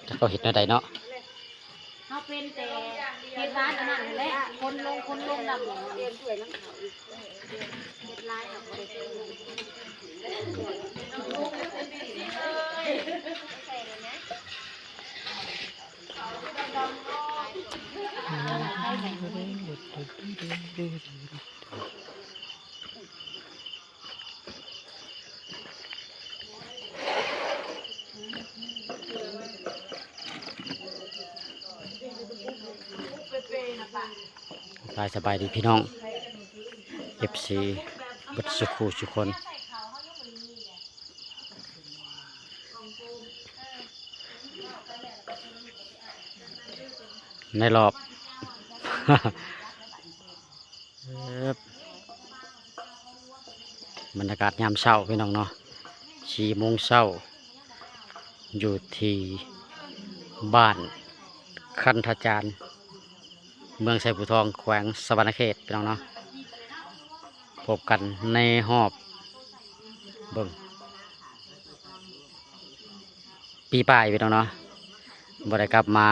จักเขาเฮ็ดแนวใดเนาะ เฮาเป็นแต่เฮ็ดร้านอันนั้นแหละ คนลง คนลงนำ เฮ็ดลายเฮาบ่ได้ สบาย สบายดีพี่น้อง เอฟซี เบิดสุขูสุคน ในรอบ เอิบ บรรยากาศยามเช้าพี่น้องเนาะ สี่โมงเช้า อยู่ที่บ้านคันธจารย์ เมืองไชภูทอง แขวงสะหวันนะเขต พี่น้องเนาะ พบกันในฮอบ เบิ่ง ปีปลายพี่น้องเนาะ บ่ได้กลับมา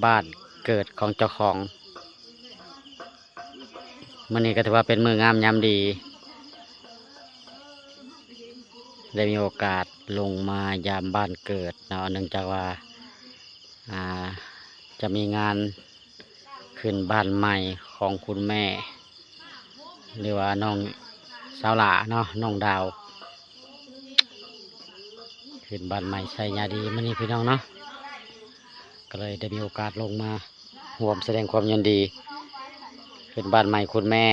บ้านเกิดของเจ้าของ มื้อนี้ก็ถือว่าเป็นมื้องามยามดี ได้มีโอกาสลงมายามบ้านเกิดเนาะ เนื่องจากว่า อ่า จะมีงานขึ้นบ้านใหม่ของคุณแม่ หรือว่าน้องสาวหล้าเนาะ น้องดาว ขึ้นบ้านใหม่ไชยาดีมื้อนี้พี่น้องเนาะ ก็เลยได้มีโอกาสลงมาร่วมแสดงความยินดี ขึ้นบ้านใหม่คุณแม่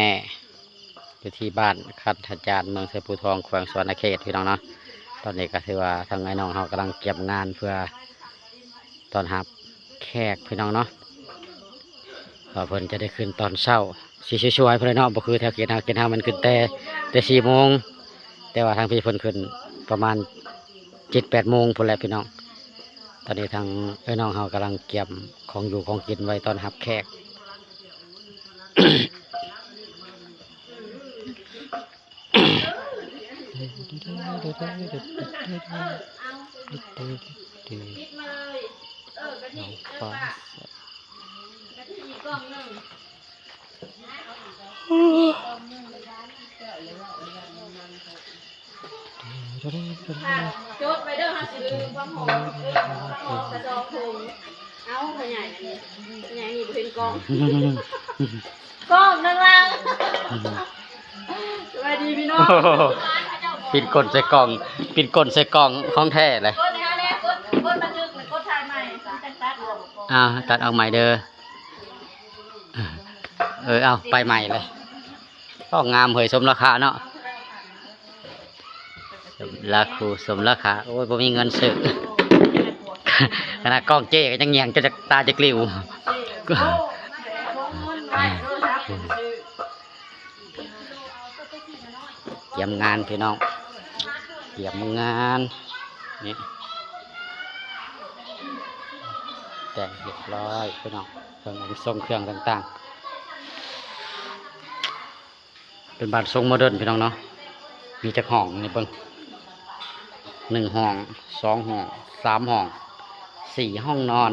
อยู่ที่บ้านคันธจารย์ เมืองไชภูทอง แขวงสะหวันนะเขต พี่น้องเนาะ ตอนนี้ก็ถือว่าทางอ้ายน้องเฮากำลังเตรียมงานเพื่อต้อนรับแขกพี่น้องเนาะ ว่าเพิ่นจะได้ขึ้นตอนเช้า สิสวยๆ พุ้นแหละเนาะ บ่คือแถวเขตเฮา เขตเฮามันขึ้นแต่ แต่สี่โมง แต่ว่าทางพี่เพิ่นขึ้นประมาณเจ็ดแปดโมงพุ้นแหละพี่น้อง ตอนนี้ทางเอื้อยน้องเฮากำลังเตรียมของอยู่ของกินไว้ต้อนรับแขก จดไว้เด้อ เฮาสิลืม ความหอม เออ ความหอมกะสองถุง เอ้า พ่อใหญ่ อันนี้ พ่อใหญ่นี่บ่เห็นกล้อง กล้องนั่นล่ะ สวัสดีพี่น้อง ปิดก้นใส่กล่อง ปิดก้นใส่กล่องของแท้เลย กดให้เฮาแน่ กด กดบันทึก กดถ่ายใหม่ จังตัดออก อ้าว ตัดออกใหม่เด้อ เออ เอา ไปใหม่เลย ก็งามเฮ้ย สมราคาเนาะ สมราคู สมราคา โอ้ย บ่มีเงินซื้อ ขนาดกล้องเจ้ก็ยังแยงจนตาจะกลิ้ว เตรียมงานพี่น้อง เตรียมงาน นี่ แต่งเรียบร้อยพี่น้อง เครื่องทรงเครื่องต่างๆ เป็นบ้านทรงโมเดิร์นพี่น้องเนาะ มีจักห้องนี่เบิ่ง หนึ่งห้อง สองห้อง สามห้อง สี่ห้องนอน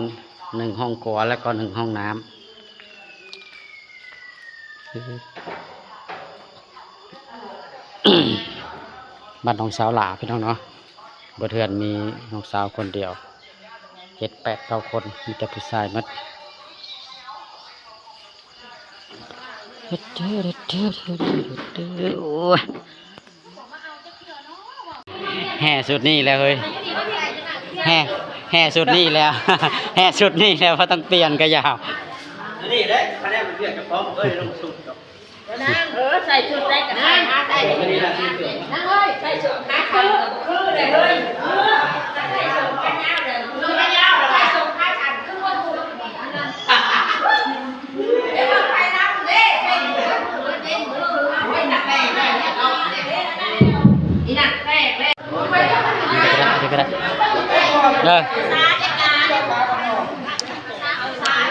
หนึ่งห้องครัว แล้วก็หนึ่งห้องน้ำ บ้านน้องสาวหล้าพี่น้องเนาะ บ่เทื่อนมีน้องสาวคนเดียว เจ็ดแปดเก้าคน มีแต่ผู้ชายหมด โอ้ย แห่ชุดนี้แล้วเฮ้ย แห่ แห่ชุดนี้แล้ว แห่ชุดนี้แล้ว บ่ต้องเปลี่ยนก็ยาว นี่แหละ คะแนนมันเปลี่ยนเจ้าของ เอ้ย ลงชุด เออ ใส่ชุดได้ก็ได้ หาใส่ นางเอ้ย ใส่ชุดขาสั้นคือได้เลย ใส่ชุดขายาวได้ ขายาว ใส่ชุดขาสั้นคือคนผู้นั้น เดี๋ยวไปนำเด้ ใส่ชุดเด้ เอาไว้หนักแบกได้ เอาไว้หนักแบกได้ อีหนักแบกเลย เด้อ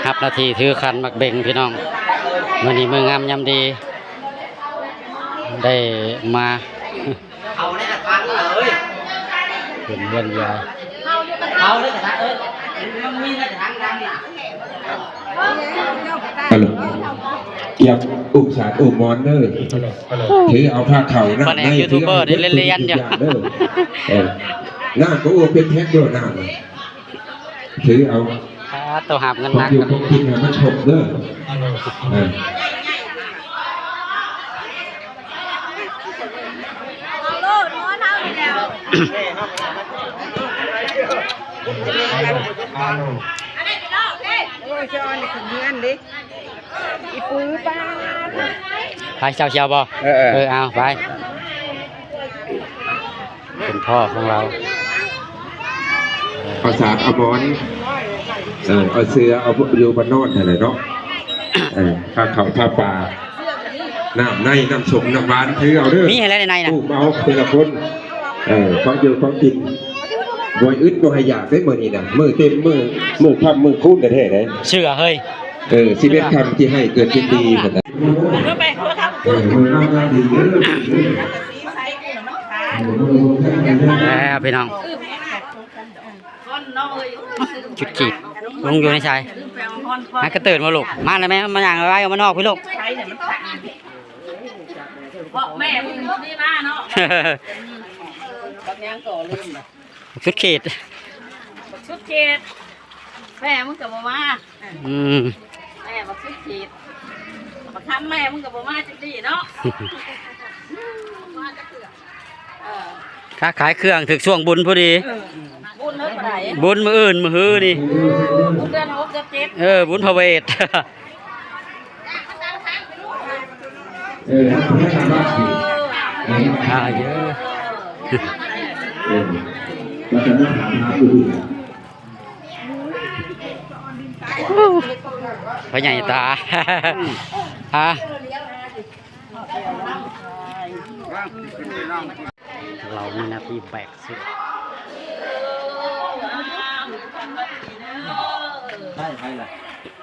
รับหน้าที่ถือขันหมากเบงพี่น้อง ມື້ນີ້ມື້ງາມຍາມດີ ໄດ້ມາ ເຂົ້າໃນກະຖາງເລີຍ ເປັນເຮືອນຍາຍ ເຂົ້າໃນກະຖາງ ເອີ ມັນມີໃນກະຖາງດຳນະ ກຽມອຸ້ມສາດອຸ້ມໝອນເດີ ຖືເອົາພາເຂົ້ານຳ ພະແນກຢູທູບເບີນີ້ລຽນໆຢູ່ ເອີ ນ້ຳກໍເປັນແພັກໂລດນ້ຳ ຖືເອົາ ອ່າ ໂຕຫາບເງິນໜັກ ຂອງຢູ່ຂອງກິນໃຫ້ມັນຄົບເດີ ເອີ ເອົາໂລດ ໝໍນເຮົານີ້ແຫຼ້ວ ໂອ້ຍ ຈອນນີ້ຂຶ້ນເຮືອນເດ້ ອີປືປ້າ ໄປ ເຈົ້າຊິເອົາບໍ່? ເອີ ເອີ ເອີ ເອົາໄປ ເປັນພໍ່ຂອງລາວ ເອົາສາດເອົາໝອນ ເອີ ເອົາເສືອເອົາຢູ່ບ່ອນນອນຫັ້ນແຫຼະເນາະ ເອີ ພາເຂົ້າພາປາ ນ້ຳໃນ ນ້ຳສົ້ມ ນ້ຳຫວານ ຖືເອົາເດີ ມີໃຫ້ແລ້ວໃນໃນນະ ປູກເອົາແຕ່ລະຄົນ ເອີ ຂອງຢູ່ຂອງກິນ ບໍ່ໃຫ້ອຶດບໍ່ໃຫ້ຢາກເດ້ມື້ນີ້ນະ ມື້ເຕັມມື້ ມື້ຄ່ຳມື້ຄູນແທ້ໆເດ້ ເຊື່ອເຮີ້ຍ ເອີ ສິບເອັດຄ່ຳທີ່ໃຫ້ເກີດຈິດດີ ເອີ ມື້ງາມຍາມດີເດີ ແລ້ວພີ່ນ້ອງ ຈຸດຂີດ ລຸງຢູ່ໃນໃສ? ຫາກະເຕີນບໍ່ລູກ? ມາແລ້ວແມ່ ມາຍ່າງໄວໆ ມານອກພີ່ລູກ ເພາະແມ່ມຶງບໍ່ມີມາເນາະ ບັກຫຍັງກໍລືມ ສຸດເຂດ ສຸດເຂດ ແມ່ມຶງກໍບໍ່ມາ ອືມ ແມ່ບັກສຸດເຂດ ບັກຄຳແມ່ມຶງກໍບໍ່ມາຈັກທີເນາະ ເອີ ຄ້າຂາຍເຄື່ອງຖືກຊ່ວງບຸນພໍດີ ເອີ ບຸນເລີຍບໍ່ໄດ້ ບຸນມື້ອື່ນມື້ຮືນີ້ ບຸນເດືອນຫົກເດືອນເຈັດ ເອີ ບຸນພະເວດ ເອີ ອ່າ ເອີ ເອີ ພໍ່ໃຫຍ່ຕາ ອ່າ ເຮົາມີໜ້າທີ່ແບກເສື້ອ ໃຊ່ ໃຜລະ?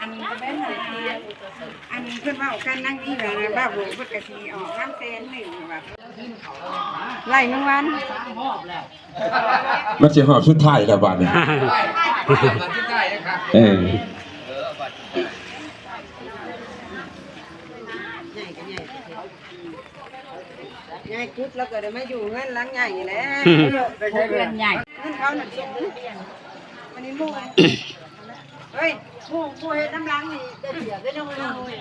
ອັນ ອັນເພິ່ນເວົ້າກັນນາງອີ່ວ່າ ບ່າວໂຫ ເພິ່ນກະຊິອອກນຳແສນໜຶ່ງວ່າ ໄລ່ແມງວັນ ມັນຊິຮອບສຸດທ້າຍແລ້ວບາດນີ້ ຮອບສຸດທ້າຍແລ້ວ ເອີ ໃຫຍ່ກໍໃຫຍ່ ຍາຍກຸດລາວກໍໄດ້ມາຢູ່ເຮືອນຫຼັງໃຫຍ່ນີ້ແຫຼະ ເຮືອນໃຫຍ່ ເຮືອນເຂົານັ້ນສູງ ອັນນີ້ໝູ່ ເຮີ້ຍ ໝູ່ ໝູ່ເຮັດນຳຫຼັງນີ້ໄດ້ປຽບເດ້ນ້ອງເອີຍ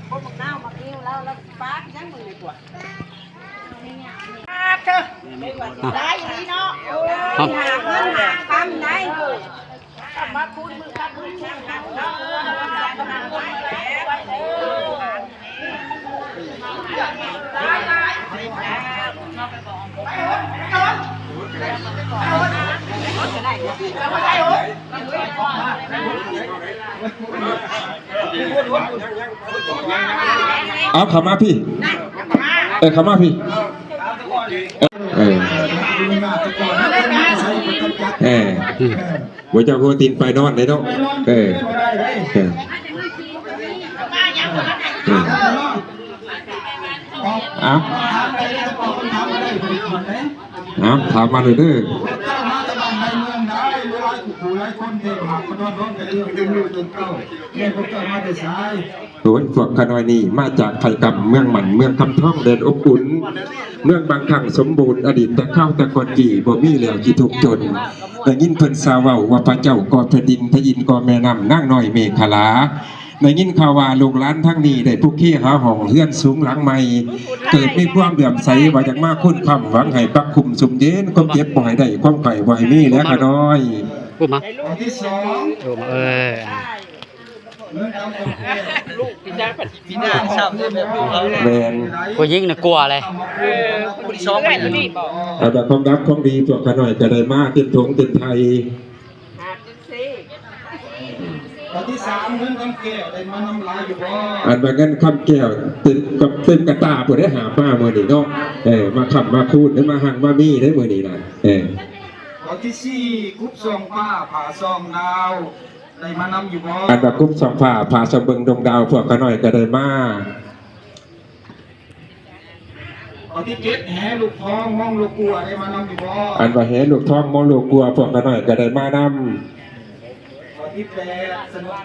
ພວກບັກນາວບັກນິວລາວ ລາວປາກຍັງມື້ນີ້ກວ່າ ປາກເທີ ຫຼາຍອີ່ຫຼີເນາະ ໂອ້ຍ ຫາເງິນຫາຄຳໄດ້ ມາຄູນມືກັບມືແຂ່ງກັນເນາະ ເອົາເຂົ້າມາພີ້ ເອີ ເຂົ້າມາພີ້ ເອີ ເອີ ບໍ່ເຈົ້າໂກຕີນໄປນອນເດ້ເນາະ ເອີ ເອີ ເອີ ເອົາ ເອົາ ຖາມມາເລີຍເດີ ໂອ້ຍ ພວກຂ້ານ້ອຍນີ້ມາຈາກໄຂ່ກຳ ເມືອງໝັ້ນ ເມືອງຄຳທອງ ແດນອົບອຸ່ນ ເມືອງບາງຄັງສົມບູນ ອະດີດແຕ່ຄາວແຕ່ກ່ອນກີ້ ບໍ່ມີແລ້ວທີ່ທຸກຈົນ. ໄດ້ຍິນເພິ່ນຊາວເວົ້າວ່າ ພະເຈົ້າກໍແຜ່ນດິນ ພະອິນກໍແມ່ນ້ຳ ນາງນ້ອຍເມຂະລາ. ໄດ້ຍິນຂ່າວວ່າລູກຫຼານທາງນີ້ໄດ້ປຸກເຄຫາຫ້ອງເຮືອນສູງຫຼັງໃໝ່ ເກີດມີຄວາມເຫຼື້ອມໃສວ່າຢາກມາຄູນຄ້ຳ ຫວັງໃຫ້ປັກຄຸມຊຸ່ມເຢັນ ຄວາມເຈັບບໍ່ໃຫ້ໄດ້ ຄວາມໄຂ້ບໍ່ໃຫ້ມີແຫຼະຂ້ານ້ອຍ. ອຸມມາ ອຸມມາ ເອີ ແມ່ນ ຜູ້ຍິງນະກົວເລີຍ ເອີ ຜູ້ທີ່ສອງໄປນີ້ ເອົາແຕ່ຂອງດັບຂອງດີ ພວກຂ້ານ້ອຍກໍໄດ້ມາເຕັມຖົງເຕັມໄຖ. ອັນວ່າເງິນຄຳແກ້ວເຕັມ ເຕັມກະຕ່າພຸ້ນໄດ໋ ຫາບມາມື້ນີ້ເນາະ ເອີ ມາຄ້ຳມາຄູນ ໄດ້ມາຮັ່ງມາມີໄດ໋ມື້ນີ້ນະ ເອີ. ຂໍ້ທີສີ່ ກຸບສ່ອງຟ້າ ຜາສ່ອງດາວ ໄດ້ມານຳຢູ່ບໍ່? ອັນວ່າກຸບສ່ອງຟ້າ ຜາສ່ອງເບິ່ງດວງດາວ ພວກຂ້ານ້ອຍກໍໄດ້ມາ. ຂໍ້ທີເຈັດ ແຫລູກທອງ ມອງລູກກົວ ໄດ້ມານຳຢູ່ບໍ່? ອັນວ່າແຫລູກທອງ ມອງລູກກົວ ພວກຂ້ານ້ອຍກໍໄດ້ມານຳ. ຂໍ້ທີແປດ ສະໜົມ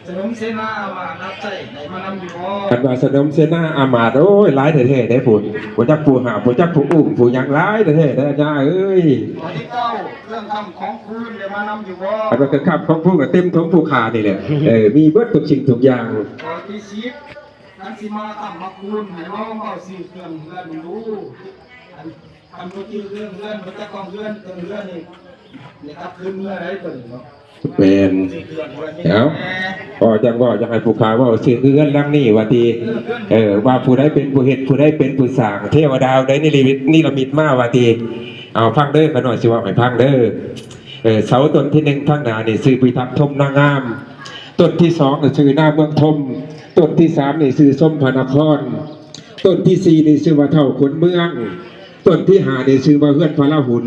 ສະໜົມເສນາອາມາດຮັບໃຊ້ ໄດ້ມານຳຢູ່ບໍ່? ອັນວ່າສະໜົມເສນາອາມາດ ໂອ້ຍ ຫຼາຍແທ້ໆເດ້ພຸ້ນ ບໍ່ຈັກຜູ້ຫາບ ບໍ່ຈັກຜູ້ອຸ້ມຜູ້ຫຍັງ ຫຼາຍແທ້ໆເດ້ອາຈາເອີຍ. ຂໍ້ທີເກົ້າ ເຄື່ອງຄ້ຳຂອງຄູນ ໄດ້ມານຳຢູ່ບໍ່? ອັນວ່າເຄື່ອງຄ້ຳຂອງຄູນກໍເຕັມຖົງຜູ້ຂ້ານີ້ແຫຼະ ເອີ ມີເບິດທຸກສິ່ງທຸກຢ່າງ. ຂໍ້ທີສິບ ຄັນຊິມາຄ້ຳມາຄູນ ໃຫ້ລອງເວົ້າຊື່ເຄື່ອງເຮືອນເບິ່ງດູ. ຄັນ ຄັນບໍ່ຈື່ເລື່ອງເຮືອນ ບໍ່ຈັກຂອງເຮືອນ ເຄື່ອງເຮືອນນີ້ ໄດ້ກັບຄືນເມືອໄດ້ຕົວນີ້ເນາະ. ແມ່ນ. ເອົາ ກໍຈັ່ງເວົ້າ ຢາກໃຫ້ຜູ້ຂ້າເວົ້າຊື່ເຮືອນຫຼັງນີ້ວ່າຕິ. ເອີ ວ່າຜູ້ໃດເປັນຜູ້ເຮັດ ຜູ້ໃດເປັນຜູ້ສ້າງ ເທວະດາໃດນິລິມິດ ນິລະມິດມາວ່າຕິ. ເອົາ ຟັງເດີ ຂ້ານ້ອຍຊິເວົ້າໃຫ້ຟັງເດີ. ເອີ ເສົາຕົ້ນທີໜຶ່ງທາງໜ້ານີ້ຊື່ພິທັກ ຊົມນາງາມ. ຕົ້ນທີສອງນີ້ຊື່ນາເມືອງທົມ. ຕົ້ນທີສາມນີ້ຊື່ຊົມພະນະຄອນ. ຕົ້ນທີສີ່ນີ້ຊື່ວ່າທ້າວຂົນເມືອງ. ຕົ້ນທີຫ້ານີ້ຊື່ວ່າເຮືອນພະລາຫຸນ.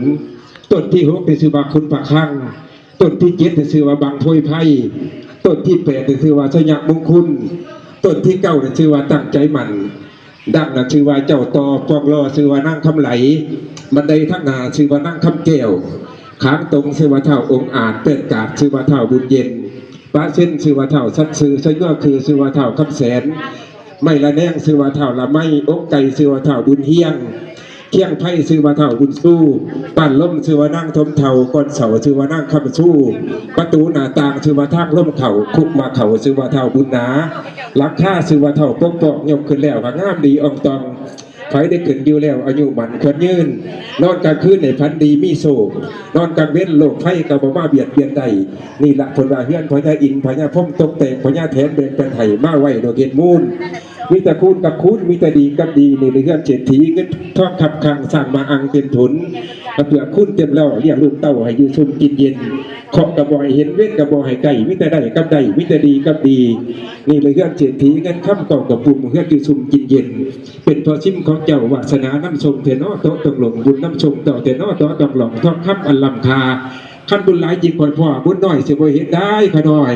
ຕົ້ນທີຫົກນີ້ຊື່ວ່າຂຸນພະຄັງ. ຕົ້ນທີເຈັດນີ້ຊື່ວ່າບັງໂພຍໄພ. ຕົ້ນທີແປດນີ້ຊື່ວ່າໄຊຍະມຸງຄຸນ. ຕົ້ນທີເກົ້ານີ້ຊື່ວ່າຕັ້ງໃຈໝັ້ນ. ດັ່ງນັ້ນຊື່ວ່າເຈົ້າຕໍ່ ປອງລໍຊື່ວ່ານາງຄຳໄຫຼ. ບັນໄດທາງໜ້າຊື່ວ່ານາງຄຳແກ້ວ. ຂາງຕົງຊື່ວ່າທ້າວອົງອາດ. ແປ້ນກາດຊື່ວ່າທ້າວບຸນເຢັນ. ປະເຊັນຊື່ວ່າທ້າວສັດຊື່. ໄຊຍະຄືຊື່ວ່າທ້າວຄຳແສນ. ໄມ້ລະແນງຊື່ວ່າທ້າວລະໄມ. ອົກໄກ່ຊື່ວ່າທ້າວບຸນຮຽງ. ຄຽງໄພຊື່ວ່າທ້າວບຸນຊູ. ບ້ານລົມຊື່ວ່ານາງທົມເຖົ້າ. ກ້ອນເສົາຊື່ວ່ານາງຄຳຊູ. ປະຕູໜ້າຕ່າງຊື່ວ່າທາງລົມເຂົ້າ. ຄຸມມາເຂົ້າຊື່ວ່າທ້າວບຸນໜາ. ຫຼັງຄາຊື່ວ່າທ້າວປົກປ້ອງ. ຍົກຂຶ້ນແລ້ວກໍງາມດີອ່ອງຕ່ອງ. ໃຜໄດ້ຂຶ້ນຢູ່ແລ້ວອາຍຸໝັ້ນຂວັນຍືນ. ນອນກາງຄືນໃຫ້ຝັນດີມີໂຊກ. ນອນກາງເວັນໂລກໄພກໍບໍ່ມາບຽດບຽນໄດ້. ນີ້ລະເພິ່ນວ່າເຮືອນພະຍາອິນພະຍາພົມ ຕົກແຕ່ງພະຍາແຖນແບ່ງປັນໃຫ້ມາໄວ້ດອກເຫັດມູນ. ມີແຕ່ຄູນກັບຄູນ ມີແຕ່ດີກັບດີ. ນີ້ລະເຮືອນເສດຖີ ເງິນທອງຄັບຄັງ ສ້າງມາອັ່ງເຕັມຖົນ. ກະເຜືອກຄູນເຕັມລໍ້ ລ້ຽງລູກເຕົ້າໃຫ້ຢູ່ຊຸ່ມກິນເຢັນ. ເຄາະກະບໍ່ໃຫ້ເຫັນ ເວັນກະບໍ່ໃຫ້ໃກ້ ມີແຕ່ໄດ້ກັບໄດ້ ມີແຕ່ດີກັບດີ. ນີ້ລະເຮືອນເສດຖີ ເງິນຄຳເກົ້າກະປຸ້ມ ເຮືອນຢູ່ຊຸ່ມກິນເຢັນ. ເປັນພໍ່ຊິມຂອງເຈົ້າ ວາສະໜານຳສົ່ງແທ້ນໍ ເຕາະຕ້ອງຫຼົງ ບຸນນຳສົ່ງເຈົ້າແທ້ນໍ ເຕາະຕ້ອງຫຼອງ ທອງຄຳອັນລ້ຳຄ່າ. ຄັນບຸນຫຼາຍຈິ່ງຄ່ອຍພໍ້ ບຸນນ້ອຍຊິບໍ່ເຮັດໄດ້ຂ້ານ້ອຍ.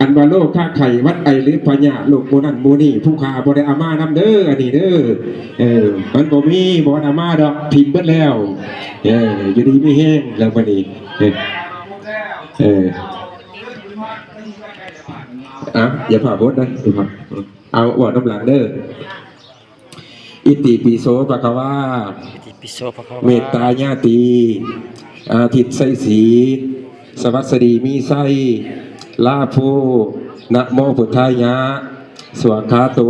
ອັນວ່າໂລຄາໄຂ້ຫວັດໄອ ຫຼືພະຍາດໂລກໝູ່ນັ້ນໝູ່ນີ້ ຜູ້ຂ້າບໍ່ໄດ້ເອົາມານຳເດີ ອັນນີ້ເດີ. ເອີ ມັນບໍ່ມີ ບໍ່ໄດ້ເອົາມາດອກ ຖິ້ມເບິດແລ້ວ. ເອີ ຢູ່ດີມີແຮງແລ້ວບັດນີ້. ເອີ ເອີ ອ່ະ ຢ່າພາບຫົດນະ ເອົາ ເວົ້ານຳຫຼັງເດີ. ອິຕິປິໂສພະຄະວາ ອິຕິປິໂສພະຄະວາ ເມດຕາຍາຕີ ອາທິດໄຊສີ ສະຫວັດສະດີມີໄຊ ລາໂພ ນະໂມພຸດທາຍະ ສວາຄາໂຕ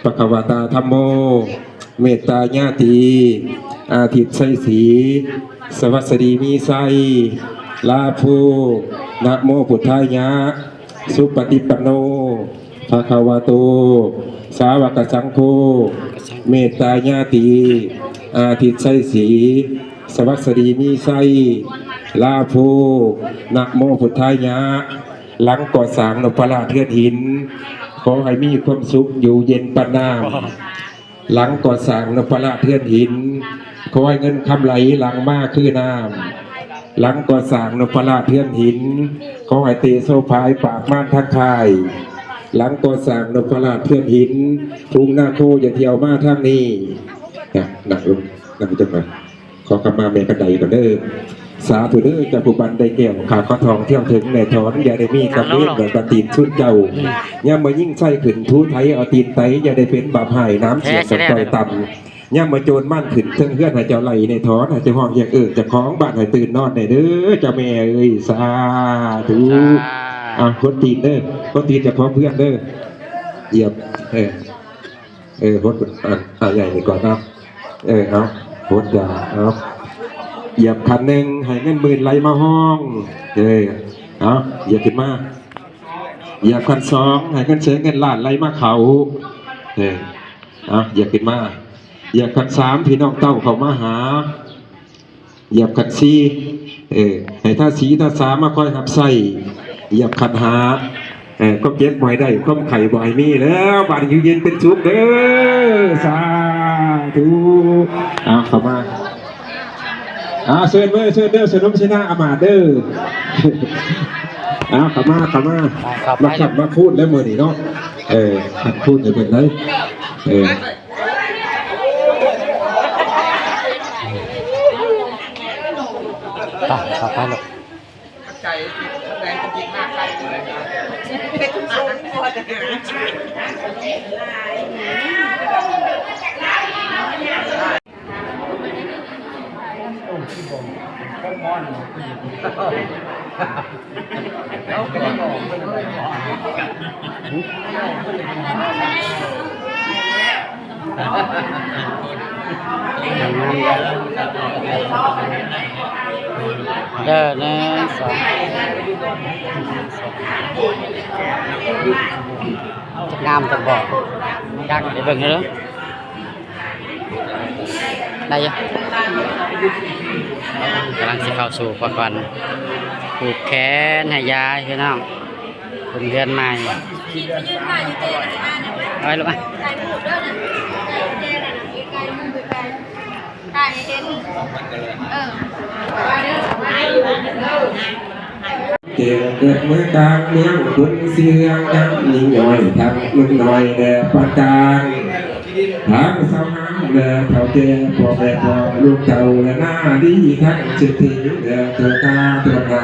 ພະຄະວະຕາທຳໂມ ເມດຕາຍາຕີ ອາທິດໄຊສີ ສະຫວັດສະດີມີໄຊ ລາໂພ ນະໂມພຸດທາຍະ ສຸປະຕິປັນໂນ ພະຄະວະໂຕ ສາວະກະສັງໂຄ ເມດຕາຍາຕີ ອາທິດໄຊສີ ສະຫວັດສະດີມີໄຊ ລາໂພ ນະໂມພຸດທາຍະ. ຫຼັງກໍ່ສ້າງນົບພະລາດເຮືອນຫີນ ຂໍໃຫ້ມີຄວາມສຸກຢູ່ເຢັນປານນ້ຳ. ຫຼັງກໍ່ສ້າງນົບພະລາດເຮືອນຫີນ ຂໍໃຫ້ເງິນຄຳໄຫຼຫຼັງມາຄືນ້ຳ. ຫຼັງກໍ່ສ້າງນົບພະລາດເຮືອນຫີນ ຂໍໃຫ້ເຕໂຊພາຍປາບມານທັງຄ້າຍ. ຫຼັງກໍ່ສ້າງນົບພະລາດເຮືອນຫີນ ຝູງນາໂຄຢ່າທ່ຽວມາທາງນີ້. ນະ ນັ່ງລົງ ນັ່ງຈັກໜ່ອຍ. ຂໍຂະມາແມ່ຄັນໄດກ່ອນເດີ. ສາທຸເດີ ເຈົ້າຜູ້ບັນໄດແກ້ວ ຂ້າຂໍທອງທ່ຽວເຖິງແມ່ຖອນ ຢ່າໄດ້ມີກຳເວນ ແບບວ່າຕີນຊຸດເຈົ້າ. ຍາມມາຍິງໄຊຂຶ້ນ ຖູໄຖເອົາຕີນໄຕ ຢ່າໄດ້ເປັນບາບຮ້າຍ ໜາມສຽງກັນຕ່ອຍຕ່ຳ. ຍາມມາໂຈນມານຂຶ້ນເທິງເຮືອນ ໃຫ້ເຈົ້າໄລ່ໃນຖອນ ໃຫ້ເຈົ້າຮ້ອງຮຽກເອີ້ນເຈົ້າຂອງບ້ານໃຫ້ຕື່ນນອນແດ່ເດີ ເຈົ້າແມ່ເອີຍ. ສາທຸ. ສາທຸ. ອ່າ ຫົດຕີນເດີ ຫົດຕີນເຈົ້າຂອງເຮືອນເດີ. ຢຽບ ເອີ ເອີ ຫົດ ອ່າ ອ່າ ໃຫຍ່ນີ້ກ່ອນເນາະ. ເອີ ເອົາ ຫົດຢາ ເອົາ ຢຽບຂັ້ນໜຶ່ງ ໃຫ້ເງິນໝື່ນໄຫຼມາຫ້ອງ. ເອີ ເອົາ ຢຽບຂຶ້ນມາ. ຢຽບຂັ້ນສອງ ໃຫ້ເງິນແສນເງິນລ້ານໄຫຼມາເຂົ້າ. ເອີ ເອົາ ຢຽບຂຶ້ນມາ. ຢຽບຂັ້ນສາມ ພີ່ນ້ອງເຕົ້າເຂົ້າມາຫາ. ຢຽບຂັ້ນສີ່ ເອີ ໃຫ້ທາສີທາສາມາຄອຍຮັບໃຊ້. ຢຽບຂັ້ນຫ້າ ເອີ ຄວາມເຈັບບໍ່ໃຫ້ໄດ້ ຄວາມໄຂ້ບໍ່ໃຫ້ມີແລ້ວ ບາດນີ້ຢູ່ເຢັນເປັນສຸກເດີ ສາທຸ. ເອົາ ເຂົ້າມາ ເອົາ ເຊີນເດີ ເຊີນເດີ ເຊີນນຳຊະນະອາມາດເດີ. ເອົາ ເຂົ້າມາ ເຂົ້າມາ ມາຂັບມາຄູນແລ້ວມື້ນີ້ເນາະ. ເອີ ຂັບຄູນໃຫ້ເພິ່ນເລີຍ ເອີ. ໄປ ເຂົ້າໄປລູກ. ເດີ ໜຶ່ງ ສອງ ຈັກງາມຈັກບໍ່ ຈັກ ໄປເບິ່ງເດີ. ໄດ້ຢູ່ ກຳລັງຊິເຂົ້າສູ່ພະຂວັນ ຜູກແຂນໃຫ້ຍາຍພີ່ນ້ອງ ຂຶ້ນເຮືອນໃໝ່. ເອົາໄວ້ລູກມາ ຖ່າຍໃຫ້ເຫັນ ເອີ. ແຈ້ງເກີດເມືອງກາງເມືອງ ບຸນສີເຮືອງງາມຍິ່ງຍ່ອຍ ທັງໜຸ່ມນ້ອຍແດ່ປານກາງ ທັງສາວງາມແລະເຖົ້າແກ່ ພໍ່ແມ່ພ້ອມລູກເຕົ້າ ແລະໜ້າດີທັງເສດຖີ ແລະເຈົ້າກາເຈົ້ານາ.